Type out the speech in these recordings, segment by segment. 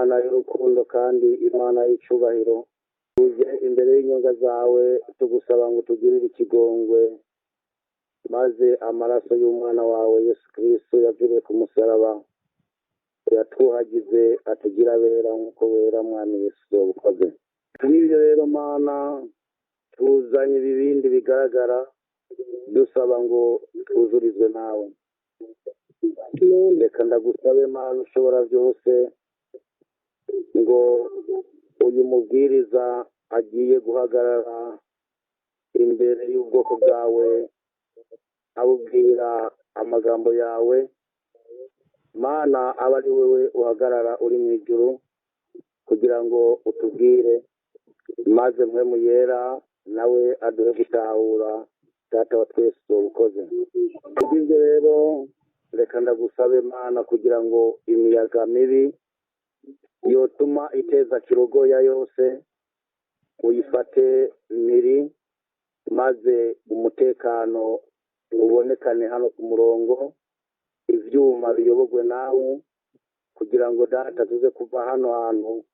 Imana y'urukundo kandi Imana y'icyubahiro, tuje imbere y'inyonga zawe tugusaba ngo tugirire ikigongwe, maze amaraso y'umwana wawe Yesu Kristo yapfiriye ku musaraba yatwuhagize atugira abera nk'uko wera. Mwami Yesu, ukoze n'ibyo rero Mana, tuzanye ibibindi bigaragara dusaba ngo twuzurizwe nawe. Reka ndagusabe Mana ushobora byose ngo uyu mubwiriza agiye guhagarara imbere y'ubwoko bwawe abubwira amagambo yawe, Mana aba ari wowe uhagarara uri mu ijuru kugira ngo utubwire, maze Mpwemu Yera nawe aduhe gutahura. Data wa twese, ukoze kubw'ibyo rero, reka ndagusabe Mana kugira ngo imiyaga mibi yotuma iteza kirogoya yose uyifate miri, maze umutekano ubonekane hano ku murongo, ibyuma biyoborwe nawe, kugira ngo Data tuze kuva hano hantu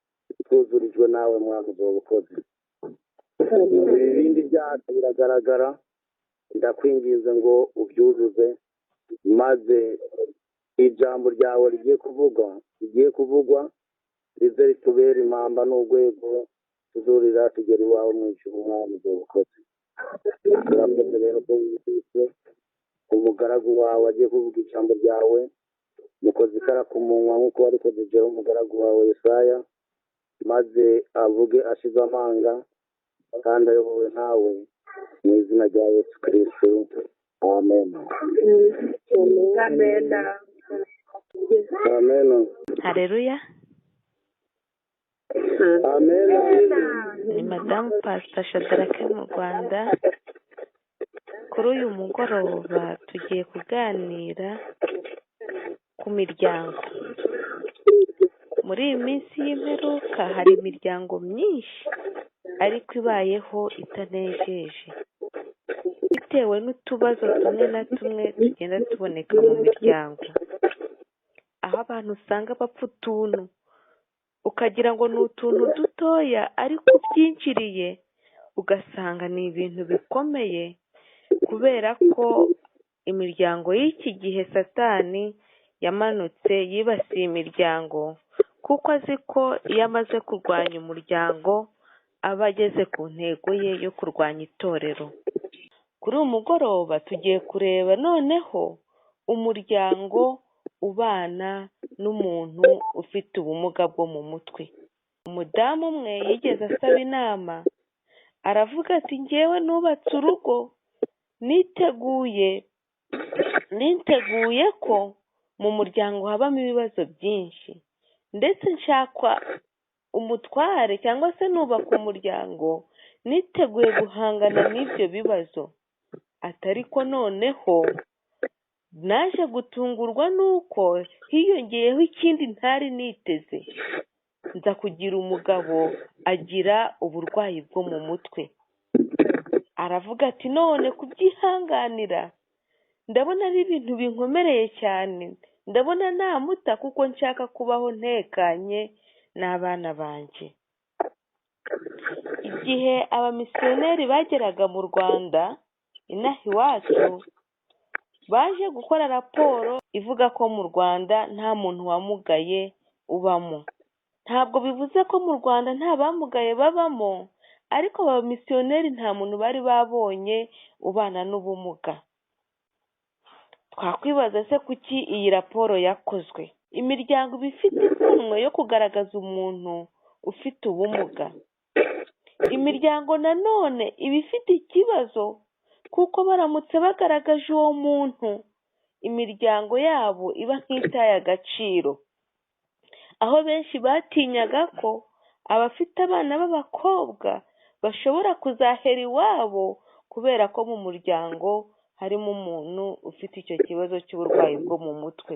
twuzurijwe nawe. Mwami, ukoze ibindi byacu biragaragara, ndakwinginze ngo ubyuzuze, maze ijambo ryawe rigiye kuvugwa rize ritubere impamba n'urwego tuzurira tugera iwawe mu ijuru. Mwami, ukoze. Urakoze rero ko wumvise umugaragu wawe agiye kuvuga ijambo ryawe, mukoze ikara ku munwa nk'uko warikoze umugaragu wawe Yesaya, maze avuge ashize amanga kandi ayobowe nawe, mu izina rya Yesu Kristo, amen. Amen. Amen. Hareruya. Amen. Ni Madamu Pasita Shadarake mu Rwanda. Kuri uyu mugoroba tugiye kuganira ku miryango. Muri iyi minsi y'imperuka hari imiryango myinshi ariko ibayeho itanejeje, bitewe n'utubazo tumwe na tumwe tugenda tuboneka mu miryango, aho abantu usanga bapfa utuntu ukagira ngo ni utuntu dutoya, ariko ubyinjiriye ugasanga ni ibintu bikomeye, kubera ko imiryango y'iki gihe Satani yamanutse yibasiye imiryango, kuko azi ko iyo amaze kurwanya umuryango aba ageze ku ntego ye yo kurwanya itorero. Kuri uyu mugoroba tugiye kureba noneho umuryango ubana n'umuntu ufite ubumuga bwo mu mutwe. Umudamu umwe yigeze asaba inama, aravuga ati: "Ngewe nubatse urugo niteguye ko mu muryango habamo ibibazo byinshi, ndetse nshakwa umutware cyangwa se nubaka umuryango niteguye guhangana n'ibyo bibazo." Atari ko noneho naje gutungurwa n'uko hiyongeyeho ikindi ntari niteze, nza kugira umugabo agira uburwayi bwo mu mutwe. Aravuga ati: "None kubyihanganira ndabona ari ibintu binkomereye cyane, ndabona namuta kuko nshaka kubaho ntekanye n'abana banjye." Igihe abamisiyoneri bageraga mu Rwanda inaha iwacu, baje gukora raporo ivuga ko mu Rwanda nta muntu wamugaye ubamo. Ntabwo bivuze ko mu Rwanda nta bamugaye babamo, ariko abamisiyoneri nta muntu bari babonye ubana n'ubumuga. Twakwibaza se kuki iyi raporo yakozwe? Imiryango iba ifite ipfunwe yo kugaragaza umuntu ufite ubumuga. Imiryango nanone iba ifite ikibazo, kuko baramutse bagaragaje uwo muntu, imiryango yabo iba nk'itaye agaciro, aho benshi batinyaga ko abafite abana b'abakobwa bashobora kuzahera iwabo kubera ko mu muryango harimo umuntu ufite icyo kibazo cy'uburwayi bwo mu mutwe.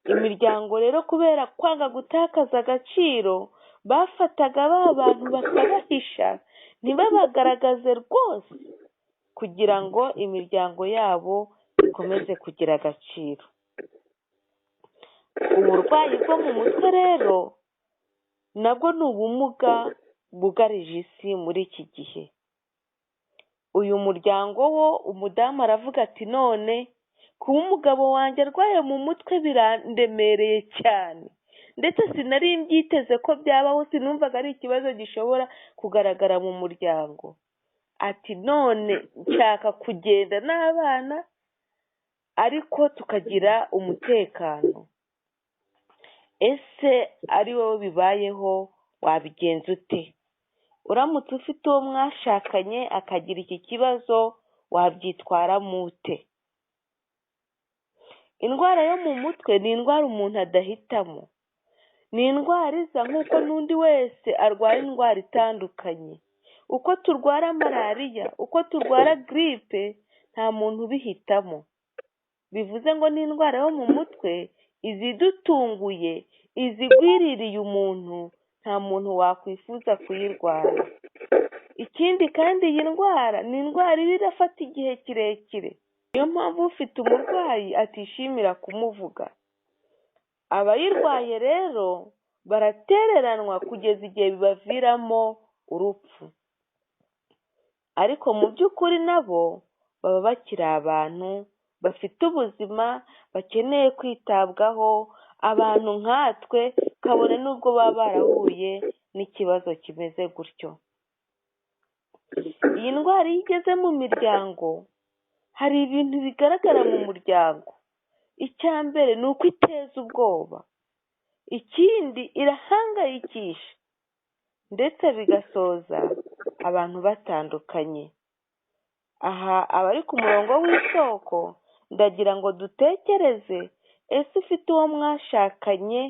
Imiryango rero, kubera kwanga gutakaza agaciro, bafataga ba bantu bakabahisha, ntibabagaragaze rwose, kugira ngo imiryango yabo ikomeze kugira agaciro. Uburwayi bwo mu mutwe rero Nabwo ni ubumuga bwugarije isi muri iki gihe. Uyu muryango wo umudamu aravuga ati none kuba umugabo wanjye arwaye mu mutwe birandemereye cyane, ndetse sinari mbyiteze ko byabaho, sinumvaga ari ikibazo gishobora kugaragara mu muryango. Ati none nshaka kugenda n'abana ariko tukagira umutekano. Ese ari wowe bibayeho wabigenza ute? Uramutse ufite uwo mwashakanye akagira iki kibazo wabyitwaramo ute? Indwara yo mu mutwe ni indwara umuntu adahitamo, ni indwara iza nk'uko n'undi wese arwara indwara itandukanye. Uko turwara malariya, uko turwara giripe, nta muntu ubihitamo. Bivuze ngo n'indwara yo mu mutwe izidutunguye, izigwiririye umuntu, nta muntu wakwifuza kuyirwara. Ikindi kandi iyi ndwara ni indwara iba irafata igihe kirekire, niyo mpamvu ufite umurwayi atishimira kumuvuga. Abayirwaye rero baratereranwa kugeza igihe bibaviramo urupfu, ariko mu by'ukuri nabo baba bakiri abantu bafite ubuzima, bakeneye kwitabwaho, abantu nkatwe kabone n'ubwo baba barahuye n'ikibazo kimeze gutyo. Iyi ndwara iyo igeze mu miryango hari ibintu bigaragara mu muryango. Icya mbere ni uko iteza ubwoba, ikindi irahangayikisha, ndetse bigasoza abantu batandukanye. Aha abari ku murongo w'isoko ndagira ngo dutekereze, ese ufite uwo mwashakanye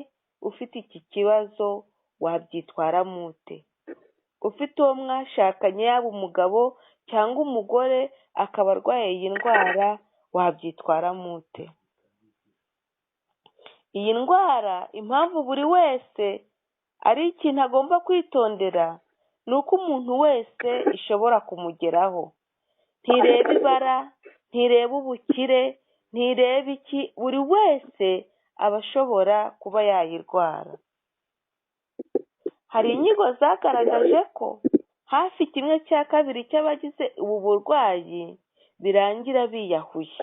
ufite iki kibazo wabyitwaramo ute? Ufite uwo mwashakanye yaba umugabo cyangwa umugore akaba arwaye iyi ndwara wabyitwaramo ute? Iyi ndwara impamvu buri wese ari ikintu agomba kwitondera ni uko umuntu wese ishobora kumugeraho. Ntireba ibara, ntireba ubukire, ntireba iki, buri wese aba ashobora kuba yayirwara. Hari inyigo zagaragaje ko hafi 1/2 cy'abagize ubu burwayi birangira biyahuye.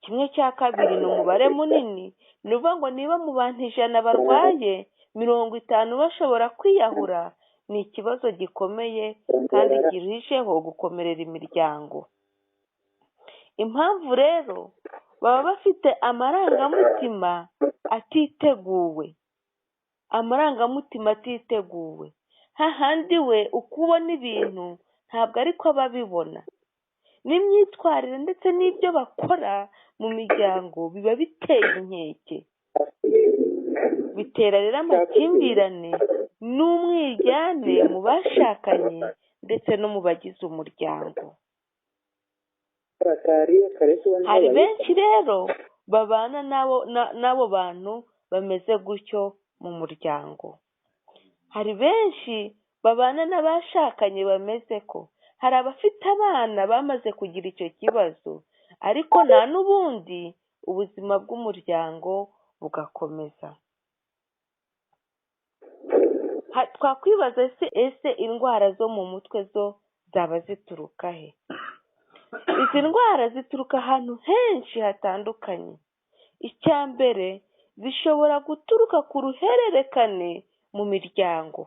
1/2 ni umubare munini, ni ukuvuga ngo niba mu bantu 100 barwaye 50 bashobora kwiyahura, ni ikibazo gikomeye kandi kirushijeho gukomerera imiryango. Impamvu rero baba bafite amarangamutima atiteguwe, amarangamutima atiteguwe, hahandi we uko ubona ibintu ntabwo ariko aba abibona, n'imyitwarire ndetse n'ibyo bakora mu miryango biba biteye inkeke, bitera rero amakimbirane n'umwiryane mu bashakanye ndetse no mu bagize umuryango. Hari benshi rero babana n'abo bantu bameze gutyo mu muryango, hari benshi babana n'abashakanye bameze ko, hari abafite abana bamaze kugira icyo kibazo, ariko nta n'ubundi ubuzima bw'umuryango bugakomeza. Twakwibaza ese indwara zo mu mutwe zo zaba zituruka he? Izi ndwara zituruka ahantu henshi hatandukanye. Icya mbere zishobora guturuka ku ruhererekane mu miryango,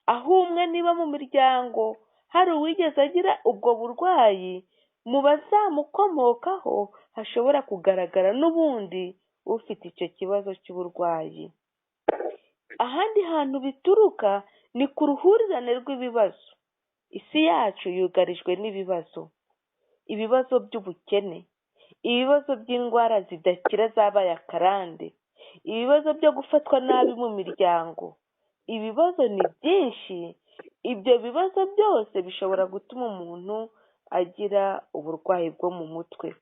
aho umwe niba mu miryango hari uwigeze agira ubwo burwayi, mu bazamukomokaho hashobora kugaragara n'ubundi ufite icyo kibazo cy'uburwayi. Ahandi hantu bituruka ni ku ruhurirane rw'ibibazo. Isi yacu yugarijwe n'ibibazo, ibibazo by'ubukene, ibibazo by'indwara zidakira zabaye akarande, ibibazo byo gufatwa nabi mu miryango, ibibazo ni byinshi. Ibyo bibazo byose bishobora gutuma umuntu agira uburwayi bwo mu mutwe.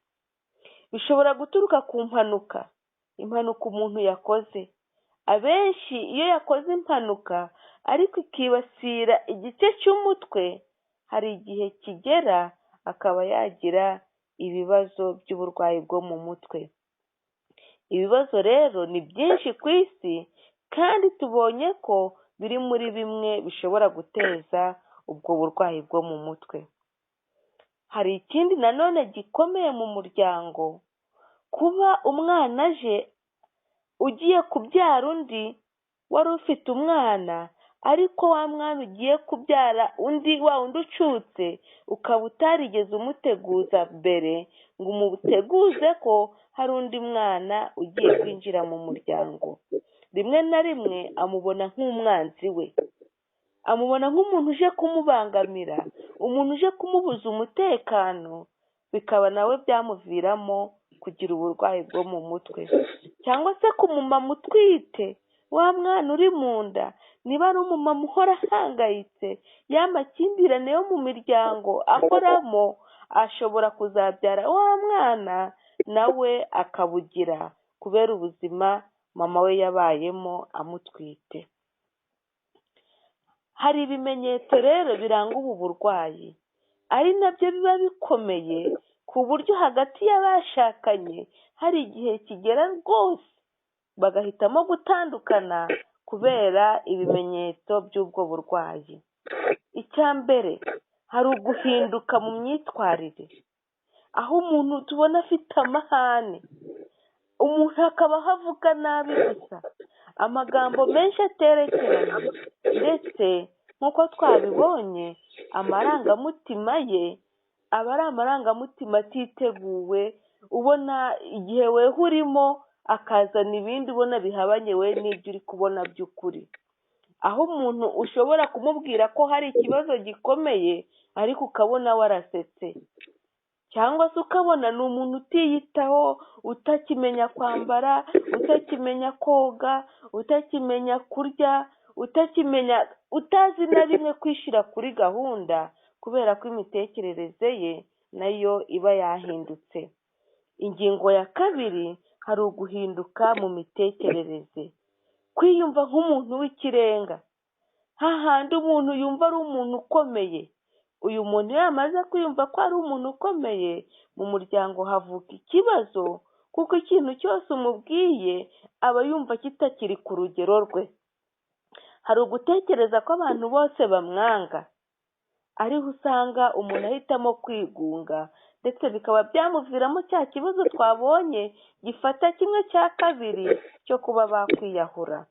Bishobora guturuka ku mpanuka, impanuka umuntu yakoze. Abenshi iyo yakoze impanuka ariko ikibasira igice cy'umutwe, hari igihe kigera akaba yagira ibibazo by'uburwayi bwo mu mutwe. Ibibazo rero ni byinshi ku isi Kandi tubonye ko biri muri bimwe bishobora guteza ubwo burwayi bwo mu mutwe. Hari ikindi nanone gikomeye mu muryango, kuba umwana aje ugiye kubyara undi wari ufite umwana, ariko wa mwana ugiye kubyara undi wa wundi ucutse, ukaba utarigeze umuteguza mbere ngo umuteguze ko hari undi mwana ugiye kwinjira mu muryango. Rimwe na rimwe amubona nk'umwanzi we, amubona nk'umuntu uje kumubangamira, umuntu uje kumubuza umutekano, bikaba nawe byamuviramo kugira uburwayi bwo mu mutwe. Cyangwa se ku mumama utwite, wa mwana uri mu nda, niba ari umumama uhora ahangayitse, ya makimbirane yo mu miryango ahoramo, ashobora kuzabyara wa mwana nawe akabugira kubera ubuzima mama we yabayemo amutwite. Hari ibimenyetso rero biranga ubu burwayi, ari nabyo biba bikomeye ku buryo hagati y'abashakanye hari igihe kigera rwose bagahitamo gutandukana kubera ibimenyetso by'ubwo burwayi. Icya mbere, hari uguhinduka mu myitwarire, aho umuntu tubona afite amahane, umuntu akaba avuga nabi gusa, amagambo menshi aterekeranye, ndetse nk'uko twabibonye amarangamutima ye aba ari amarangamutima atiteguwe, ubona igihe weho urimo akazana ibindi ubona bihabanye we n'ibyo uri kubona by'ukuri. Aho umuntu ushobora kumubwira ko hari ikibazo gikomeye ariko ukabona warasetse, cyangwa se ukabona ni umuntu utiyitaho, utakimenya kwambara, utakimenya koga, utakimenya kurya, utakimenya, utazi na rimwe kwishyira kuri gahunda, kubera ko imitekerereze ye nayo iba yahindutse. Ingingo ya kabiri, hari uguhinduka mu mitekerereze, kwiyumva nk'umuntu w'ikirenga, hahandi umuntu yumva ari umuntu ukomeye. Uyu muntu iyo yamaze kwiyumva ko ari umuntu ukomeye, mu muryango havuka ikibazo, kuko ikintu cyose umubwiye aba yumva kitakiri ku rugero rwe. Hari ugutekereza ko abantu bose bamwanga, ariho usanga umuntu ahitamo kwigunga, ndetse bikaba byamuviramo cya kibazo twabonye gifata kimwe cya kabiri cyo kuba bakwiyahura.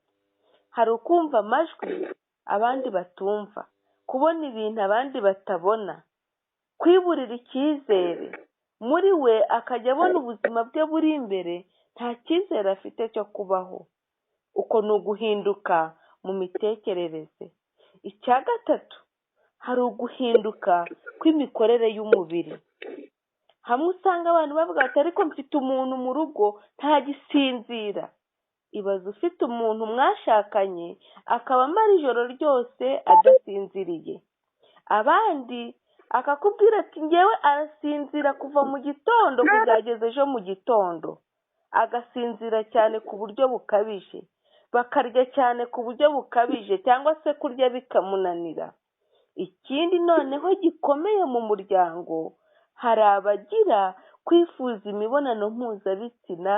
Hari ukumva amajwi abandi batumva, kubona ibintu abandi batabona, kwiburira icyizere, muri we akajya abona ubuzima bwe buri imbere nta cyizere afite cyo kubaho. Uko ni uguhinduka mu mitekerereze. Icya gatatu, hari uguhinduka kw'imikorere y'umubiri. Hamwe usanga abantu bavuga bati ariko mfite umuntu mu rugo ntagisinzira. Ibaze ufite umuntu mwashakanye akaba amara ijoro ryose adasinziriye. Abandi akakubwira ati ngewe arasinzira kuva mu gitondo kuzageza ejo mu gitondo, agasinzira cyane ku buryo bukabije, bakarya cyane ku buryo bukabije, cyangwa se kurya bikamunanira. Ikindi noneho gikomeye mu muryango, hari abagira kwifuza imibonano mpuzabitsina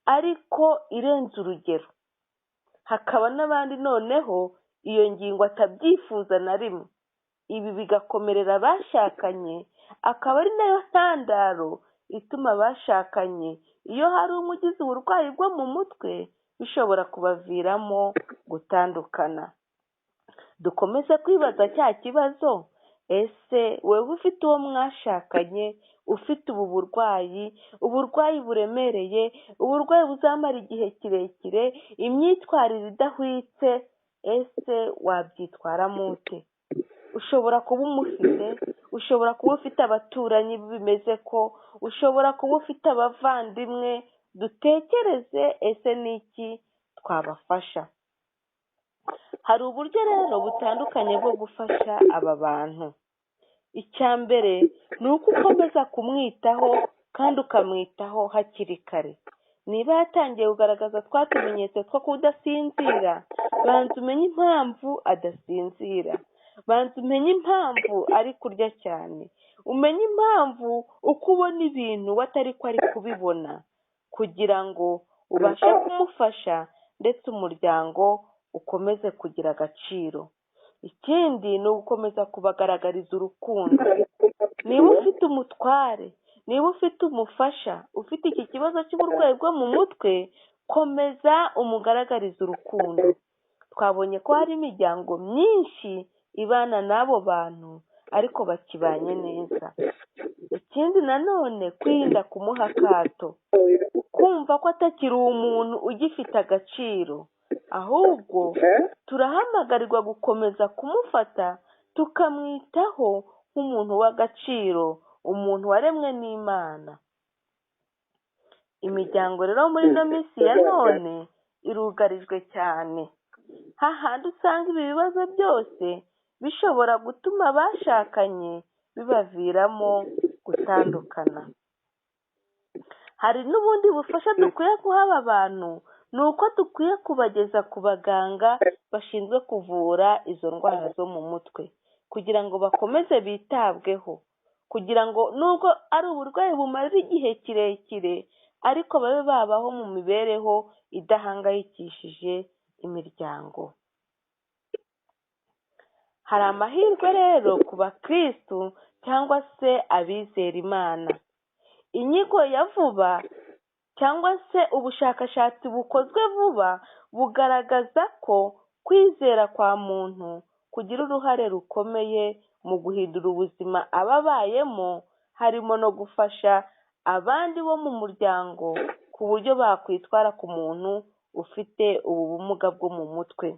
ariko irenze urugero, hakaba n'abandi noneho iyo ngingo atabyifuza na rimwe. Ibi bigakomerera abashakanye, akaba ari nayo ntandaro ituma abashakanye iyo hari umwe ugize uburwayi bwo mu mutwe bishobora kubaviramo gutandukana. Dukomeze kwibaza cya kibazo, ese wewe ufite uwo mwashakanye ufite ubu burwayi, uburwayi buremereye, uburwayi buzamara igihe kirekire, imyitwarire idahwitse, ese wabyitwaramo ute? Ushobora kuba umufite, ushobora kuba ufite abaturanyi bimeze ko, ushobora kuba ufite abavandimwe, dutekereze ese ni iki twabafasha. Hari uburyo rero butandukanye bwo gufasha aba bantu. Icya mbere ni uko ukomeza kumwitaho kandi ukamwitaho hakiri kare. Niba yatangiye kugaragaza twa tumenyetso two kudasinzira, banza umenye impamvu adasinzira, banza umenye impamvu ari kurya cyane, umenye impamvu uko ubona ibintu we atari ko ari kubibona, kugira ngo ubashe kumufasha ndetse umuryango ukomeze kugira agaciro. Ikindi ni ugukomeza kubagaragariza urukundo. Niba ufite umutware, niba ufite umufasha ufite iki kibazo cy'uburwayi bwo mu mutwe, komeza umugaragarize urukundo. Twabonye ko hari imiryango myinshi ibana n'abo bantu ariko bakibanye neza. Ikindi nanone kwirinda kumuha akato, kumva ko atakiri umuntu ugifite agaciro, ahubwo turahamagarirwa gukomeza kumufata tukamwitaho nk'umuntu w'agaciro, umuntu waremwe n'Imana. Imiryango rero muri ino minsi ya none irugarijwe cyane, hahandi usanga ibi bibazo byose bishobora gutuma abashakanye bibaviramo gutandukana. Hari n'ubundi bufasha dukwiye guha aba bantu, ni uko dukwiye kubageza ku baganga bashinzwe kuvura izo ndwara zo mu mutwe, kugira ngo bakomeze bitabweho, kugira ngo nubwo ari uburwayi bumaze igihe kirekire, ariko babe babaho mu mibereho idahangayikishije imiryango. Hari amahirwe rero ku bakristu cyangwa se abizera Imana. Inyigo ya vuba cyangwa se ubushakashatsi bukozwe vuba bugaragaza ko kwizera kwa muntu kugira uruhare rukomeye mu guhindura ubuzima aba abayemo, harimo no gufasha abandi bo mu muryango ku buryo bakwitwara ku muntu ufite ubu bumuga bwo mu mutwe.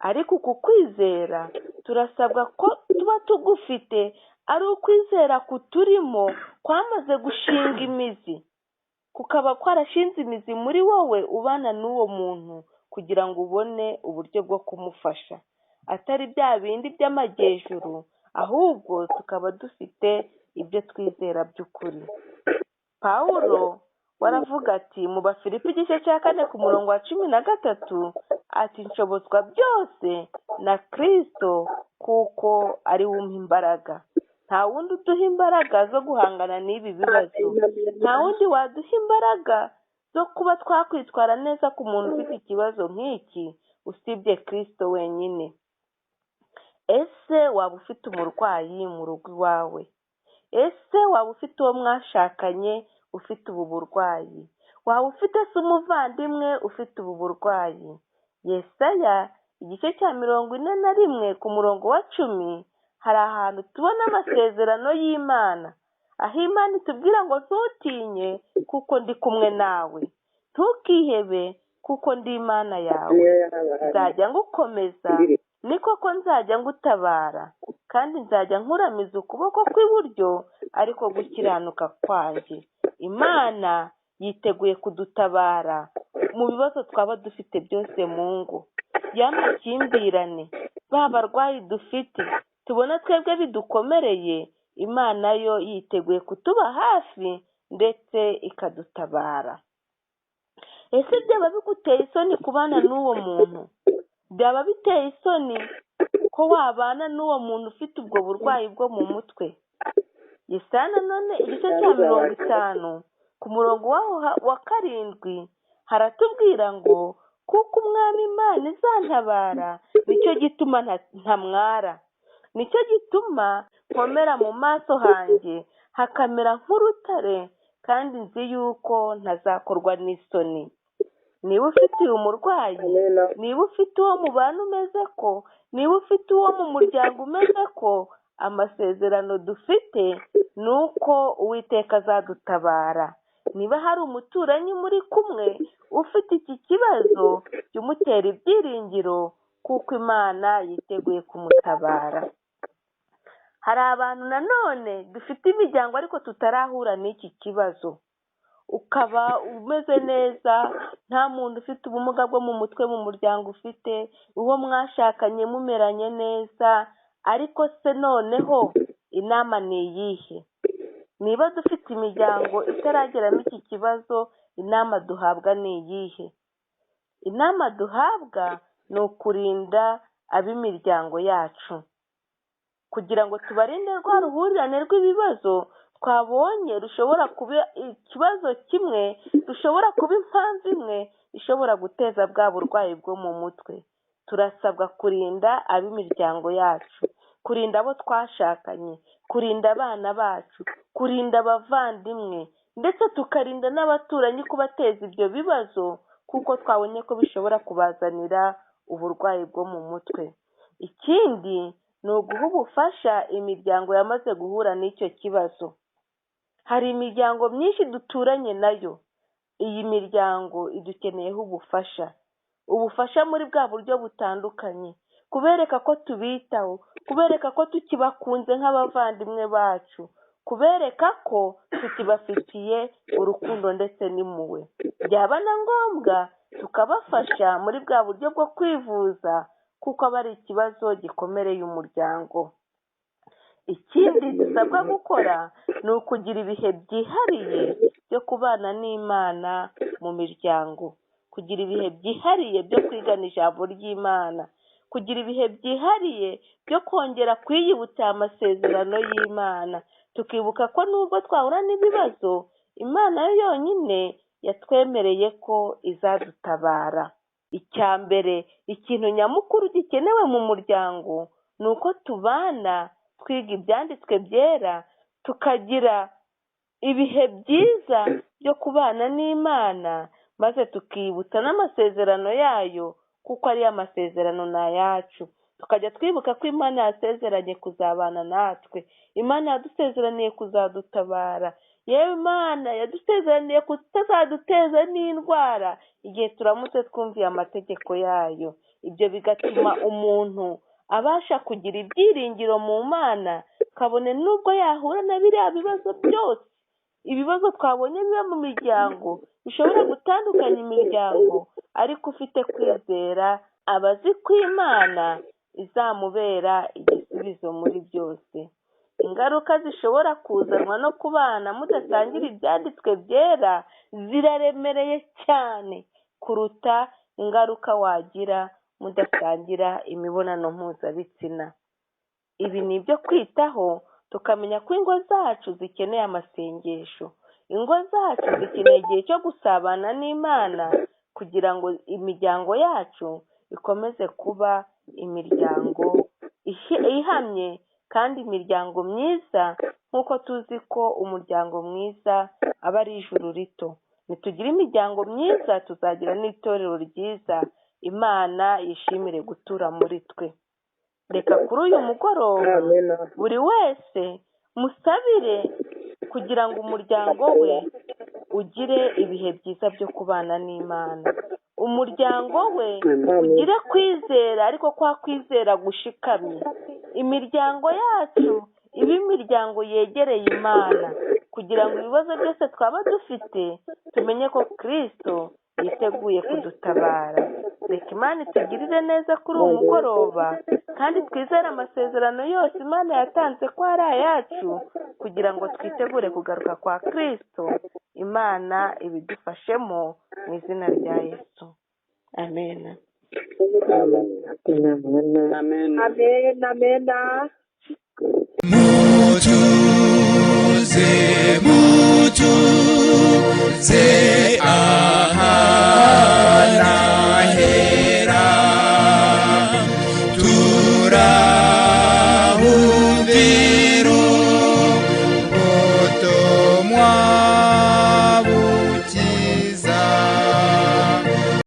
Ariko uku kwizera turasabwa ko tuba tugufite, ari ukwizera kuturimo kwamaze gushinga imizi, kukaba kwarashinze imizi muri wowe ubana n'uwo muntu kugira ngo ubone uburyo bwo kumufasha, atari bya bindi by'amajyejuru, ahubwo tukaba dufite ibyo twizera by'ukuri. Pawulo waravuga ati mu Bafilipi igice cya 4 ku murongo wa 13 ati nshobozwa byose na Kristo kuko ari we umpa imbaraga. Nta wundi uduha imbaraga zo guhangana n'ibi bibazo, nta wundi waduha imbaraga zo kuba twakwitwara neza ku muntu ufite ikibazo nk'iki usibye Kristo wenyine. Ese waba ufite umurwayi mu rugo iwawe? Ese waba ufite uwo mwashakanye ufite ubu burwayi? Waba ufite se umuvandimwe ufite ubu burwayi? Yesaya igice cya 41 ku murongo wa 10 hari ahantu tubona amasezerano y'Imana, aho Imana itubwira ngo ntutinye kuko ndi kumwe nawe, ntukihebe kuko ndi Imana yawe, nzajya ngukomeza, ni koko nzajya ngutabara, kandi nzajya nkuramiza ukuboko kw'iburyo ariko gukiranuka kwanjye. Imana yiteguye kudutabara mu bibazo twaba dufite byose mu ngo, y'amakimbirane, ba barwayi dufite tubona twebwe bidukomereye, Imana yo yiteguye kutuba hafi ndetse ikadutabara. Ese byaba biguteye isoni kubana n'uwo muntu? Byaba biteye isoni ko wabana n'uwo muntu ufite ubwo burwayi bwo mu mutwe? Yesaya nanone igice cya 50 ku murongo wa 7 haratubwira ngo kuko Umwami Imana izantabara, nicyo gituma ntamwara, nicyo gituma nkomera mu maso hanjye hakamera nk'urutare, kandi nzi yuko ntazakorwa n'isoni. Niba ufite uyu murwayi, niba ufite uwo mubana umeze ko, niba ufite uwo mu muryango umeze ko, amasezerano dufite ni uko Uwiteka azadutabara. Niba hari umuturanyi muri kumwe ufite iki kibazo, jya umutera ibyiringiro kuko Imana yiteguye kumutabara. Hari abantu nanone dufite imiryango ariko tutarahura n'iki kibazo, ukaba umeze neza, nta muntu ufite ubumuga bwo mu mutwe mu muryango ufite, uwo mwashakanye mumeranye neza, ariko se noneho inama ni iyihe? Niba dufite imiryango itarageramo iki kibazo, inama duhabwa ni iyihe? Inama duhabwa ni ukurinda ab'imiryango yacu, kugira ngo tubarinde rwa ruhurirane rw'ibibazo twabonye rushobora kuba ikibazo kimwe, rushobora kuba impamvu imwe ishobora guteza bwa burwayi bwo mu mutwe. Turasabwa kurinda ab'imiryango yacu, kurinda abo twashakanye, kurinda abana bacu, kurinda abavandimwe, ndetse tukarinda n'abaturanyi kubateza ibyo bibazo, kuko twabonye ko bishobora kubazanira uburwayi bwo mu mutwe. Ikindi ni uguha ubufasha imiryango yamaze guhura n'icyo kibazo. Hari imiryango myinshi duturanye nayo, iyi miryango idukeneyeho ubufasha, ubufasha muri bwa buryo butandukanye, kubereka ko tubitaho, kubereka ko tukibakunze nk'abavandimwe bacu, kubereka ko tukibafitiye urukundo ndetse n'impuhwe. Byaba na ngombwa tukabafasha muri bwa buryo bwo kwivuza, kuko aba ari ikibazo gikomereye umuryango. Ikindi dusabwa gukora ni ukugira ibihe byihariye byo kubana n'Imana mu miryango, kugira ibihe byihariye byo kwigana ijambo ry'Imana, kugira ibihe byihariye byo kongera kwiyibutsa amasezerano y'Imana, tukibuka ko nubwo twahura n'ibibazo, Imana yo yonyine yatwemereye ko izadutabara. Icya mbere, ikintu nyamukuru gikenewe mu muryango ni uko tubana twiga ibyanditswe byera, tukagira ibihe byiza byo kubana n'Imana, maze tukibutsa n'amasezerano yayo, kuko ariyo amasezerano ni ayacu. Tukajya twibuka ko Imana yasezeranye kuzabana natwe, Imana yadusezeraniye kuzadutabara, yewe Imana yadusezeraniye kutazaduteza n'indwara igihe turamutse twumviye amategeko yayo. Ibyo bigatuma umuntu abasha kugira ibyiringiro mu Mana, kabone n'ubwo yahura na biriya bibazo byose. Ibibazo twabonye biba mu miryango bishobora gutandukanya imiryango, ariko ufite kwizera aba azi ko Imana izamubera igisubizo muri byose. Ingaruka zishobora kuzanwa no kubana mudasangira ibyanditswe byera ziraremereye cyane kuruta ingaruka wagira mudasangira imibonano mpuzabitsina. Ibi ni ibyo kwitaho, tukamenya ko ingo zacu zikeneye amasengesho, ingo zacu zikeneye igihe cyo gusabana n'Imana kugira ngo imiryango yacu ikomeze kuba imiryango ihamye kandi imiryango myiza, nk'uko tuzi ko umuryango mwiza aba ari ijuru rito. Nitugira imiryango myiza tuzagira n'itorero ryiza, Imana yishimire gutura muri twe. Reka kuri uyu mugoroba buri wese musabire kugira ngo umuryango we ugire ibihe byiza byo kubana n'Imana, umuryango we ugire kwizera, ariko kwa kwizera gushikamye. Imiryango yacu ibe imiryango yegereye Imana, kugira ngo ibibazo byose twaba dufite tumenye ko Kristo yiteguye kudutabara. Reka Imana itugirire neza kuri uwo mugoroba, kandi twizere amasezerano yose Imana yatanze ko ari ayacu, kugira ngo twitegure kugaruka kwa Kristo. Imana ibidufashemo mu izina rya Yesu, amen. Amen. Amen, amen. Mutuze, mutuze.